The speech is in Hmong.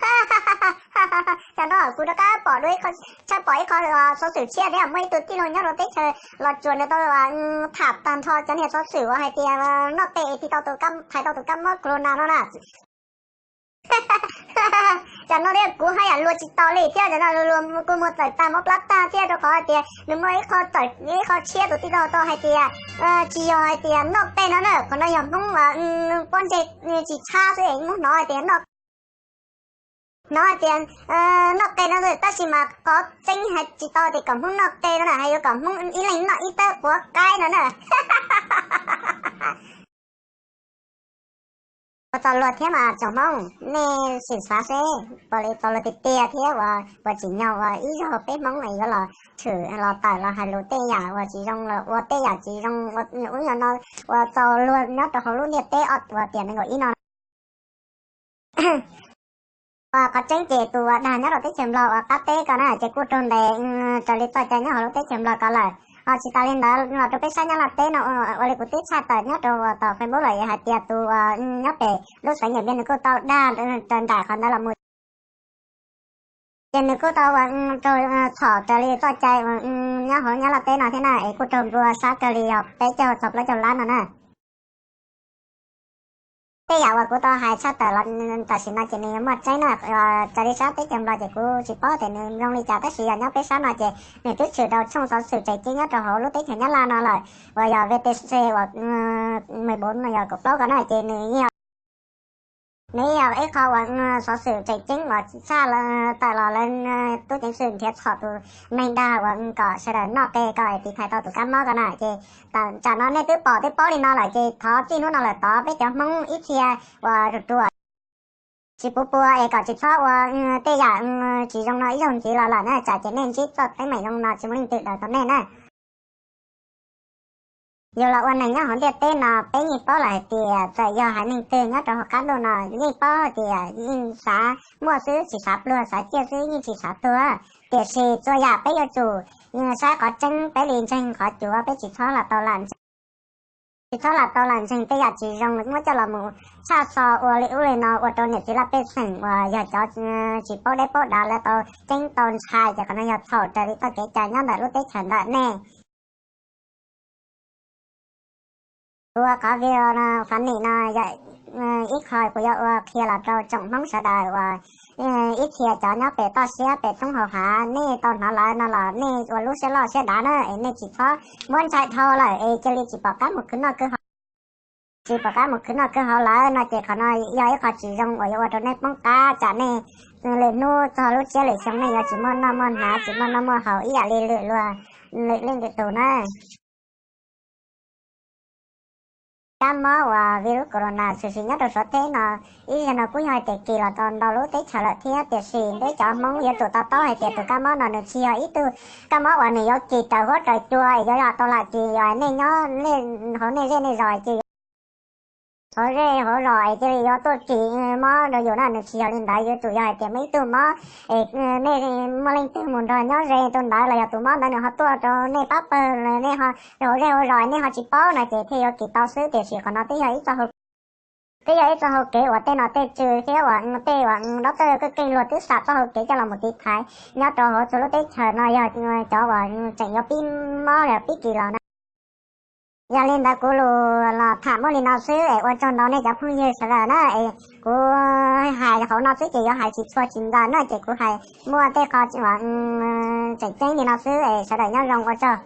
Cov no kuv rov qab pom dua, tshaj pom ib qho xov xwm tshiab thiab, muaj ib tug tij laug nyob rau teb chaws Los Tsuas nws tau tham tag nrho cov niag xov xwm uas hais tias noj tes tiv tau tus, thaiv tau tus kab mob corona no na. Cov no thiab kuv haj yam luag tsis tau li thiab, cov no luag kuj muag tawm tag mob plab tag thiab, rau qhov hais tias nws muaj ib qho tawm ib qho tshiab tus tij laug tau hais tias tsis yog hais tias noj tes no na, qhov no yog Hmoob pob ntseg tsis tshab xwb, Hmoob hnov hais tias noj hnov hais tias noj tes no, tab sis mas qhov tseeb hais tsis tau tias kom Hmoob noj tes no na, hais yuav kom Hmoob ib leeg noj ib tawb quav qaib no na. Ua txaus luag thiab mas tsoom Hmoob, nej sim xav seb puas li txaus luag tiag tiag thiab uas puas tsim nyog uas ib zaug peb Hmoob yuav los tshwm los tawm los hais lus tej yam uas tsis zoo, los ua tej yam tsis zoo ub no, ua txaus luag nyob rau hauv lub ntiaj teb ob puas tiam nees nkaum ib no. Qhov tseeb ces tus uas dag nyob rau teb chaws Nplog uas qab teb ko na ces kuj raug ntes raws li txoj cai nyob hauv lub teb chaws Nplog ko lawm. Ho tsis tas li ntawd los rau peb sab Nyab Laj teb no, ua li kuv twb tshaj tawm nyob rau uas tom Facebook lawm hais tias tus uas nyob pem lub xeev Nyem Npiaj nws kuj tau dag raws nraim qhov ntawd los mus, ces nws kuj tau uas raug txhom raws li txoj cai uas nyob hauv Nyab Laj teb no thiab na, es kuj raug nplua sab kawg li yog peb caug txog plaub caug lab no na. Tej yam uas kuv tau hais tshaj tawm los tam sim no ces nws yuav muaj tseeb na. Raws li sab teb chaws Nplog ces kuv tsis paub tias nws zoo li cas, tab sis yog nyob peb sab no ces nws twb tshwm rau tshooj xov xwm tseem ceeb nyob rau hauv lub teb chaws Nyab Laj no lawm, uas yog V T C uas mười bốn no, yog kaum plaub ko na, ces nws yeej yog, nws yeej yog ib qho uas xov xwm tseem ceeb uas tshaj tawm los lawv tub ceev xwm nrhiav txhom tus neeg dag uas kom sawv daws noj tes kom tiv thaiv tau tus kab mob ko na. Ces tam no nej twb pom twb paub li no lawm ces thov txij hnub no lawm tod peb cov Hmoob ib txhia uas ruam ruam tsis puv pua es kom tsis txhob ua tej yam tsis zoo no ib zaug ntxiv los lawm na, tsam ces nej ntsib txoj teeb meem zoo no tsis muaj leej twg daws tau nej na. Yus los ua neeg nyob hauv ntiaj teb no peb yeej paub lawm hais tias txawm yog haiv neeg twg nyob rau hauv qab ntuj no yeej paub hais tias yeej xav muaj xwb tsis xav pluag, xav ciaj xwb yeej tsis xav tuag. Tiam sis txhua yam peb yuav tsum saib qhov tseeb, peb li ntseeg qhov cuav, peb tsis txhob lam tau lam ntseeg, tsis txhob lam tau lam ntseeg tej yam tsis zoo muab coj los mus tshaj xo ua li ub li no ua rau niam txiv laj pej xeem uas yog cov tsis paub deb paub dav lawv tau ceeb tau ntshai, ces qhov no yog txhaum raws li txoj kev cai nyob ntawm lub teb chaws ntawm nej. Kuv ua qhov video no, funny no yog ib qho kuv yuav ua qhia los rau tsoom Hmoob sawv daws uas ib txhia cov nyob pem toj siab pem roob hauv hav nej tau hnov lawm no los nej ua lub siab loj siab dav na, es nej tsis txhob muab ntshai dhau lawm es cia li tsis pom qab mus khwv noj khwv haus, tsis pom qab mus khwv noj khwv haus lawm no ces qhov no yog ib qho tsis zoo uas yuav ua rau nej poob qab, tsam nej lwm hnub txog lub tsiab lwm xyoo nej yuav tsis muaj noj muaj hnav, tsis muaj noj muaj haus ib yam li lwm luag, lwm leej lwm tus na. Kab mob uas virus corona tshwm sim nyob rau Suav teb no, ib zaug no kuj yog hais tias kis los tau ntau lub teb chaws lawm thiab, tiam sis peb cov Hmoob yuav tsum to taub hais tias tus kab mob no nws tsis yog ib tug kab mob uas nws yuav kis raws huab raws cua es yuav los tau lam kis yog nej nyob hauv nej zej nej zos ces hauv zej hauv zos es cia li yuav tuaj kis mob rau yus na, nws tsis yog li ntawd. Yuav tsum yog hais tias muaj ib tug mob es nej muaj leej twg mus nrog nyob ze tus ntawd los yog tus mob ntawd nws ho tuaj rau nej pab pawg, nej hauv zej hauv zos nej ho tsis paub no ces thiaj yuav kis tau xwb, tiam sis qhov no twb yog ib txoj hau, twb yog ib txoj hau kev uas tej nom tej tswv thiab uas tej uas dab tej keej luag twb xam txoj hau kev coj los mus tiv thaiv nyob rau hauv txhua lub teb chaws no yog cov uas tseem yuav pib mob los pib kis los na. Yog li ntawd kuv lus los tham muaj li no xwb es ua tsaug ntau nej cov phooj ywg sawv daws na, es kuv hais hauv no xwb ces yuav hais tsis txhua tsis ntau na, ces kuv hais muaj tej qho uas tseem ceeb li no xwb es sawv daws nyob zoo ua tsaug.